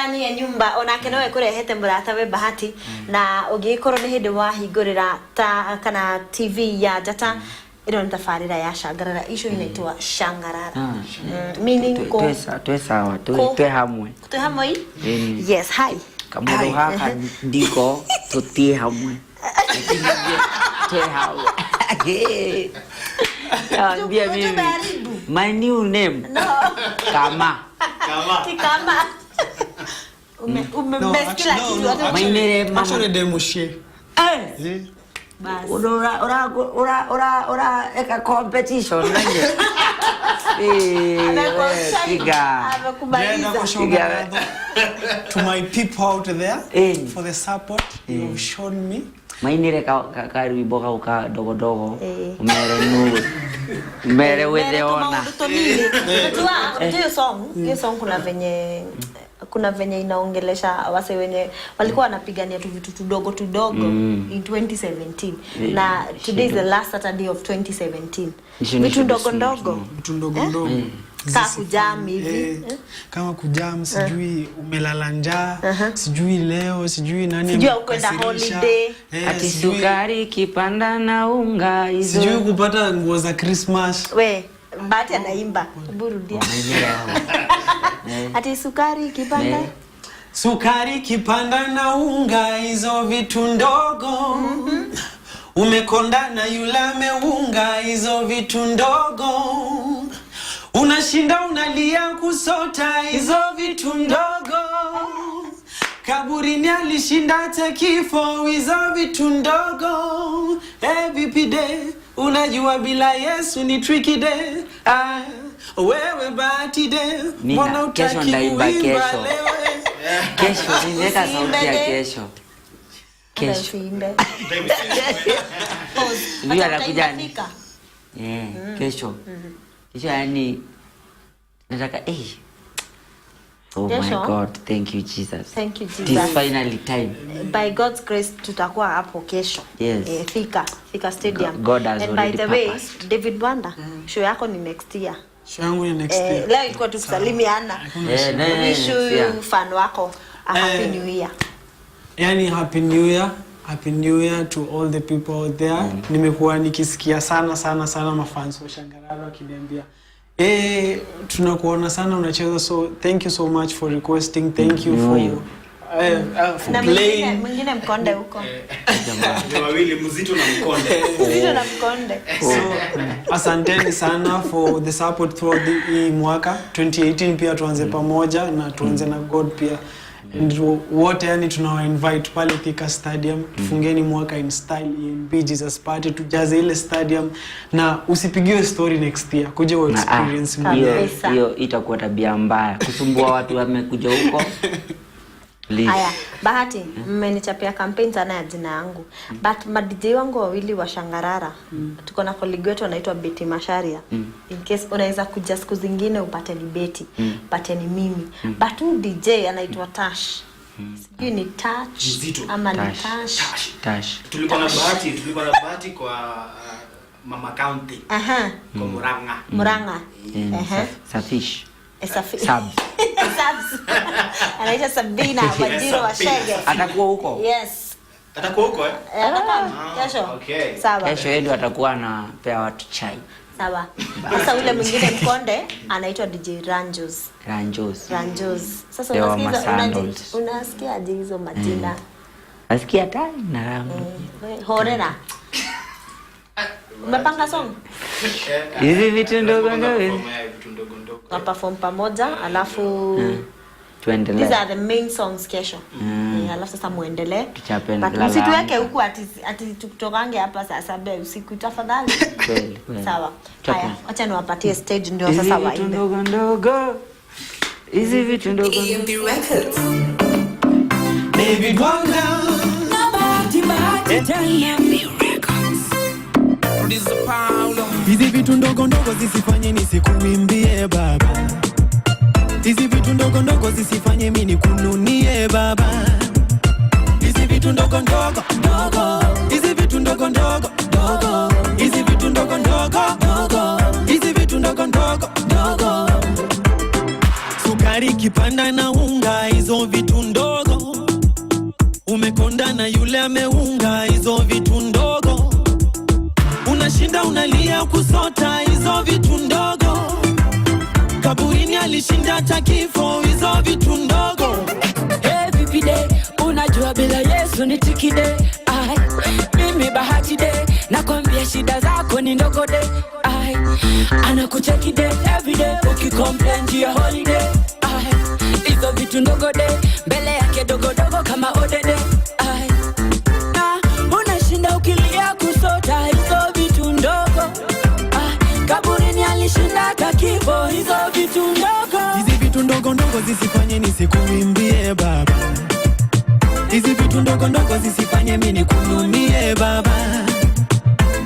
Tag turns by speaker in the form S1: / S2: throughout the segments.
S1: Ndani ya nyumba onake nowe kurehete murata we Bahati, na ũngĩgĩkorwo nĩ hĩndĩ wahingũrĩra ta kana TV ya Njata, ĩno nĩ tabarĩra ya Shangarara, icio inaitwa Shangarara. Meaning ko
S2: Twe sawa, twe hamwe.
S1: Twe hamwe.
S2: Ĩni.
S1: Yes, hi.
S2: Kamundu gaka ndiko tutie hamwe. Lakini twe hamwe. Naambia mimi.
S1: Tumeharibu.
S2: My new name.
S1: No.
S2: Kama.
S3: Kama.
S1: Ti kama ume ume
S4: No,
S1: mess kila
S4: actually,
S1: kitu
S4: no,
S1: hata.
S2: Mainere mama.
S4: Actually, demushie.
S2: Eh.
S4: Eh.
S1: Basi.
S2: Ura ura ura ura ura eka competition nanje. Eh,
S1: Amekushine.
S2: piga.
S1: Amekumaliza.
S2: Piga.
S4: To my people out there
S2: Eh.
S4: for the support you've shown me.
S2: Mainire ka rwimbo kau ka dogodogo.
S1: Eh.
S2: Umere nu. Umere wethe ona.
S1: Maundu tunini. Unajua hiyo song kuna venye inaongelesha wase wenye walikuwa wanapigania tu vitu tudogo tudogo in 2017, na today is the last Saturday of 2017.
S2: Hicho ni
S1: Vitu ndogo
S2: kitu
S1: ndogo.
S4: Vitu ndogo ndogo.
S1: Kaa kujam hivi.
S4: Eh, kama kujam, sijui umelala njaa, sijui leo, sijui nani
S1: Sijui haukwenda
S4: amekukasirisha.
S1: holiday.
S4: Eh,
S2: Ati
S4: sijui,
S2: sukari kipanda na unga hizo.
S4: Sijui kupata nguo za Christmas.
S1: We, Bahati anaimba. Hebu rudia.
S2: Mainire hao.
S1: Ati sukari kipanda.
S2: Ne.
S4: Sukari kipanda na unga, hizo vitu ndogo. Umekonda na yule ameunga, hizo vitu ndogo. Unashinda unalia kusota, hizo vitu ndogo. Kaburini alishinda hata kifo, hizo vitu ndogo. Eh, vipi de, unajua bila Yesu ni tricky day. Ah, wewe Bahati de,
S2: Nina,
S4: mbona
S2: kesho
S4: hutaki
S2: ndaimba
S4: kuimba
S2: kesho.
S4: leo, eh?
S2: Kesho niweka sauti ya
S1: Usiimbe.
S2: kesho. Kesho.
S1: Usiimbe. Pause.
S2: Sijui
S1: Hata
S2: anakuja
S1: utaimba Thika.
S2: Eh, kesho. Kesho yani nataka eh. Oh my
S1: Kesho?
S2: God, thank you, Jesus.
S1: Thank you,
S2: It is
S1: Jesus.
S2: finally time.
S1: By God's grace tutakuwa hapo kesho.
S2: Yes.
S1: Eh, Thika Stadium.
S2: God has
S1: And by
S2: already
S1: the way,
S2: purposed.
S1: David Wanda, show yako ni next year.
S4: Show yangu ni next
S1: Eh,
S4: year.
S1: leo ilikuwa tu kusalimiana.
S2: Eh,
S1: Wish
S2: next year.
S1: you fan wako a happy
S4: Eh.
S1: new year.
S4: Yani happy new year, happy new year to all the people out there. Nimekuwa nikisikia sana sana sana mafans wa Shangarara wakiniambia, "Eh, tunakuona sana unacheza." So thank you so much for requesting, thank you
S2: New
S4: for
S2: year.
S4: For
S1: Na mwingine
S4: playing.
S1: mwingine mkonde huko.
S3: Ni wawili, mzito na mkonde.
S1: Mzito na mkonde.
S4: So asanteni sana for the support throughout the hii mwaka 2018. Pia tuanze pamoja na tuanze na God pia. And wote yani tunawa invite pale Thika Stadium, tufungeni mwaka in style, EMB Jesus Party, tujaze ile stadium na usipigiwe story next year, kuja wa
S2: Na, ah,
S4: experience
S2: hiyo
S4: mwenyewe.
S1: Kabisa.
S2: Hiyo itakuwa tabia mbaya kusumbua watu wamekuja huko. Please.
S1: Haya, Bahati, mmenichapia campaign sana ya jina yangu. But ma DJ wangu wawili wa Shangarara, tuko na colleague wetu anaitwa Betty Masharia. In case unaweza kuja siku zingine upate ni Betty, upate ni mimi. But huyu DJ anaitwa Tash. Sijui ni Tash
S3: Mzito.
S1: ama ni
S2: Tash.
S1: Tash.
S3: Tash.
S2: Tash.
S3: Tulikuwa na bahati kwa Mama County. Kwa Murang'a.
S1: Murang'a.
S2: Eh, Safish.
S1: Eh,
S2: Sub.
S1: Subs. Anaitwa Sabina Wajiro wa
S3: Sabina.
S1: Shege.
S2: Atakuwa huko.
S1: Yes.
S3: Atakuwa huko, eh?
S1: Eh, atakaa kesho.
S3: Okay.
S1: Sawa.
S2: Kesho yeye ndio atakuwa anapea watu chai.
S1: Sawa. Sasa ule mwingine mkonde anaitwa DJ Ranjos.
S2: Ranjos.
S1: Ranjos. Sasa
S2: They were
S1: unasikiza
S2: masandals.
S1: unasikia aje hizo majina?
S2: Nasikia tai na ramu.
S1: Horera. Umepanga song?
S3: Eh,
S2: Hizi vitu ndogo
S3: lazima
S2: ndogo.
S3: perform, eh, vitu ndogo ndogo.
S1: Wa perform pamoja, alafu
S2: Tuendelee.
S1: these are the main songs kesho. Eh, alafu sasa muendelee.
S2: Tuchape
S1: But
S2: lala
S1: msituweke
S2: amka.
S1: huku ati tukutokange hapa saa 7 ya usiku, tafadhali.
S2: Kweli, kweli.
S1: Sawa.
S2: Tuchape.
S1: Haya, acha niwapatie stage ndio
S2: Hizi
S1: sasa
S2: vitu
S1: waimbe.
S2: ndogo ndogo. Hizi vitu ndogo ndogo.
S5: EMB Records.
S4: David Wanda.
S5: EMB Records.
S4: Hizi vitu ndogo ndogo zisifanye nisikuimbie baba. Hizi vitu ndogo ndogo zisifanye mi nikununie baba. Hizi vitu ndogo ndogo ndogo. Hizi vitu ndogo ndogo ndogo. Hizi vitu ndogo ndogo ndogo. Hizi vitu ndogo ndogo ndogo. Sukari kipanda na unga hizo
S6: Hizo vitu ndogo, umekonda na yule ameunga. Hizo vitu ndogo, unashinda unalia kusota. Hizo vitu ndogo, kaburini alishinda hata kifo. Hizo vitu ndogo.
S7: Hey, vipi de, unajua bila Yesu ni tricky day. Ai, mimi bahati de, nakwambia shida zako ni ndogo de. Ai, anakucheki de everyday, ukicomplain juu ya holiday. Ai, hizo vitu ndogo de, mbele yake dogo dogo kama odede. Ai, na unashinda ukilia kusota, hizo vitu ndogo. Ah, kaburini alishinda hata kifo, hizo vitu ndogo.
S6: Hizi vitu ndogo ndogo zisifanye nisikuimbie baba. Hizi vitu ndogo ndogo zisifanye mimi nikununie baba.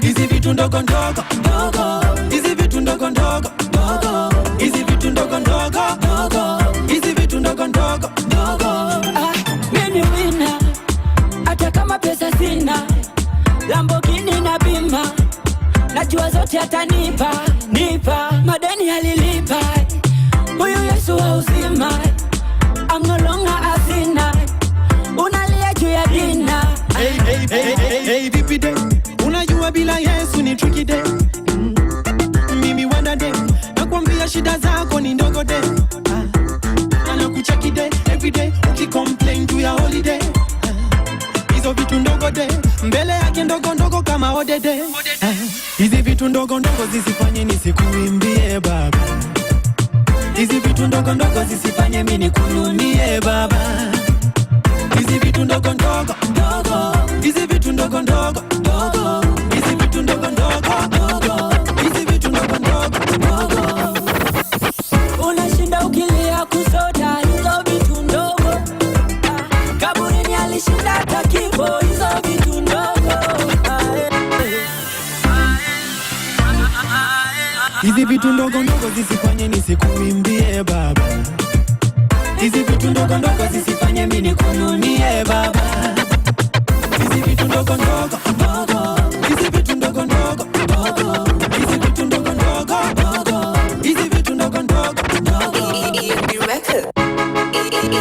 S6: Hizi vitu ndogo ndogo ndogo. Hizi vitu ndogo ndogo ndogo. Hizi vitu ndogo ndogo ndogo. Hizi vitu ndogo ndogo ndogo.
S7: Ah, mimi winner, hata kama pesa sina, Lamborghini na bima, najua zote atanipa, nipa, madeni alilipa, huyu Yesu wa uzima, I'm no longer a sinner, unalia juu ya dina.
S6: Hey, hey, hey, hey, hey, vipi de? Unajua bila Yesu ni tricky day. Mimi wanda day. Nakwambia shida zako ni ndogo day. Ah. Anakucheki day every day ukicomplain juu ya holiday. Ah. Hizo vitu ndogo de, mbele yake ndogo ndogo kama odede. Ah. Hizi vitu ndogo ndogo zisifanye nisikuimbie baba. Hizi vitu ndogo ndogo zisifanye mimi nikununie baba. Hizi vitu ndogo ndogo ndogo. Hizi vitu ndogo ndogo ndogo. Hizi vitu ndogo ndogo ndogo. Hizi vitu ndogo ndogo ndogo.
S7: Unashinda ukilia kusota, hizo vitu ndogo. Ah, kaburini alishinda hata kifo, hizo vitu ndogo. Ah, eh.
S6: Hizi vitu ndogo ndogo zisifanye nisikuimbie baba. Hizi vitu ndogo ndogo zisifanye mimi nikununie baba. Hizi vitu ndogo ndogo ndogo. Hizi vitu ndogo ndogo ndogo. Hizi vitu ndogo ndogo ndogo. Hizi vitu ndogo ndogo ndogo.
S5: EMB Records. EMB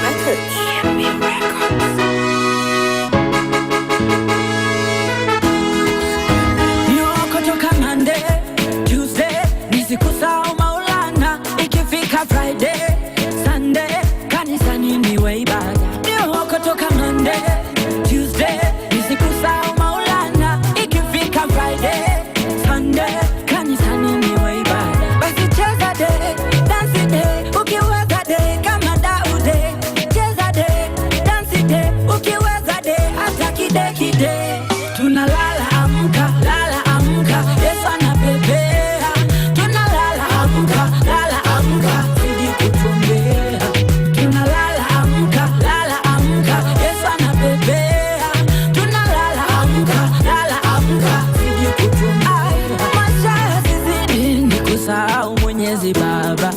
S5: Records. EMB Records.
S7: Nyoko toka Monday, Tuesday, nisikusahau Maulana. Ikifika Friday, Sunday, kanisani niwe ibada. Nyoko toka Monday, Tuesday, nisikusahau Maulana. Ikifika Friday, Sunday, kanisani niwe ibada. Basi cheza de, dance de, ukiweza de, kama Daude. Cheza de, dance de, ukiweza de, hata kide kide. Tunalala amka, lala amka, Yesu anapepea. Tunalala amka, lala amka, zidi kutuombea. Tunalala amka, lala amka, Yesu anapepea. Tunalala amka, lala amka, zidi kutuombea. Maisha yasizidi ni kusahau Mwenyezi Baba.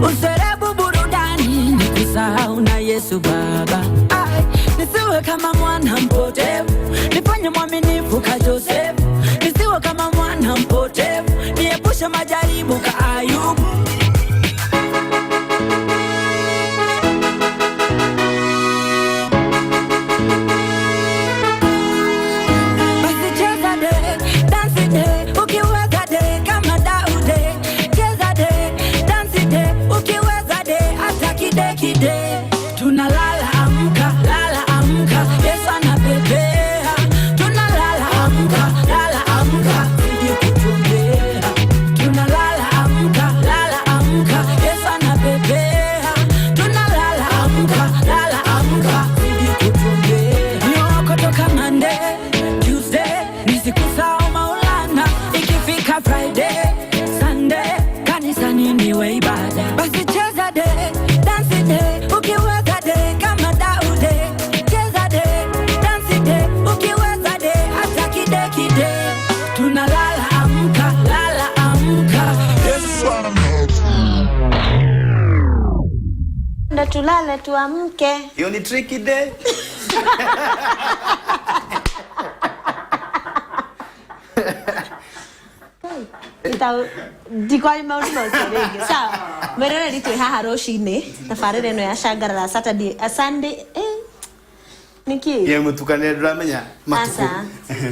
S7: Userebu burudani ni kusahau na Yesu Baba. Ai, nisiwe kama mwana mpotevu, nifanye mwaminifu ka Josefu. Nisiwe kama mwana mpotevu, niepushe majaribu ka Ayubu. Basi cheza de, dance de, ukiweza de, kama Daude. Cheza de, dance de, ukiweza de, hata kide kide. Tunalala amka, lala amka, Yesu anapepea. Tunalala amka, lala amka, zidi kutuombea. Tunalala amka, lala amka, Yesu anapepea. Tunalala amka, lala amka, zidi kutuombea. Nyoko toka Monday, Tuesday, nisikusahau Maulana. Ikifika Friday, Sunday, kanisani niwe ibada. Basi cheza de, dance de, ukiweza de, kama Daude. Cheza de, dance de, ukiweza de, hata kide kide. Tunalala amka, lala amka.
S1: Ndo tulale tuamke.
S3: Hiyo ni tricky day.
S1: Ndikwa maũndũ macio rĩngĩ. Sawa. Mwĩroreri, twĩ haha rũcinĩ tabarĩra ĩno ya Shangarara Saturday, Sunday, nĩkĩ?
S3: Ye mutukane, ndũramenya matukũ.
S1: Aca,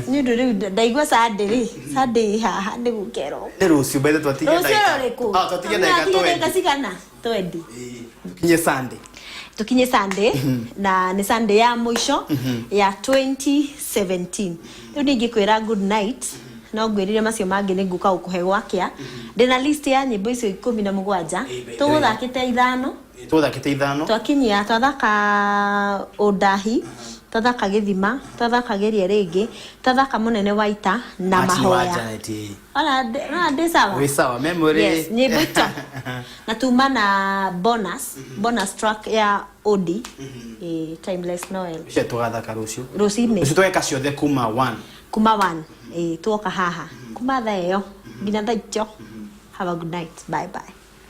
S1: nĩ ũndũ rĩu ndaigua Sunday rĩ, Sunday haha nĩ gũkerwo.
S3: Nĩ rũciũ bethe, twatigia
S1: Rũciũ
S3: ndagĩka.
S1: rũrĩkũ?
S3: Ah, twatigia ndagĩka
S1: Twatigia ndagĩka
S3: 20.
S1: cigana? 20.
S3: Tukinye Sunday.
S1: Tukinye Sunday, na nĩ Sunday ya mũico ya 2017. Rĩu ningĩkwĩra good night, no ngwĩrire macio mangĩ nĩ ngũka gũkũhe gwakĩa. Ndĩna list ya nyĩmbo icio 17, tũgũthakĩte ithano.
S3: Tũthakĩte ithano.
S1: Twakinyia, twathaka Ũndahi, twathaka Gĩthima, twathaka Geria Rĩngĩ, twathaka Mũnene wa Ita na
S3: Martin wa
S1: Mahoya.
S3: Janet, ĩĩ.
S1: Ona ona ndĩ sawa.
S3: Wĩ sawa, memory.
S1: Yes, nyĩmbo ito na tuma na bonus track ya Odi, Timeless Noel.
S3: Ũcio tũgathaka rũciũ.
S1: Rũcinĩ.
S3: Rũciũ tũgeka ciothe kuma 1.
S1: Kuma 1, tuoka haha kuma thaa ĩyo nginya thaa icio. Have a good night, bye bye.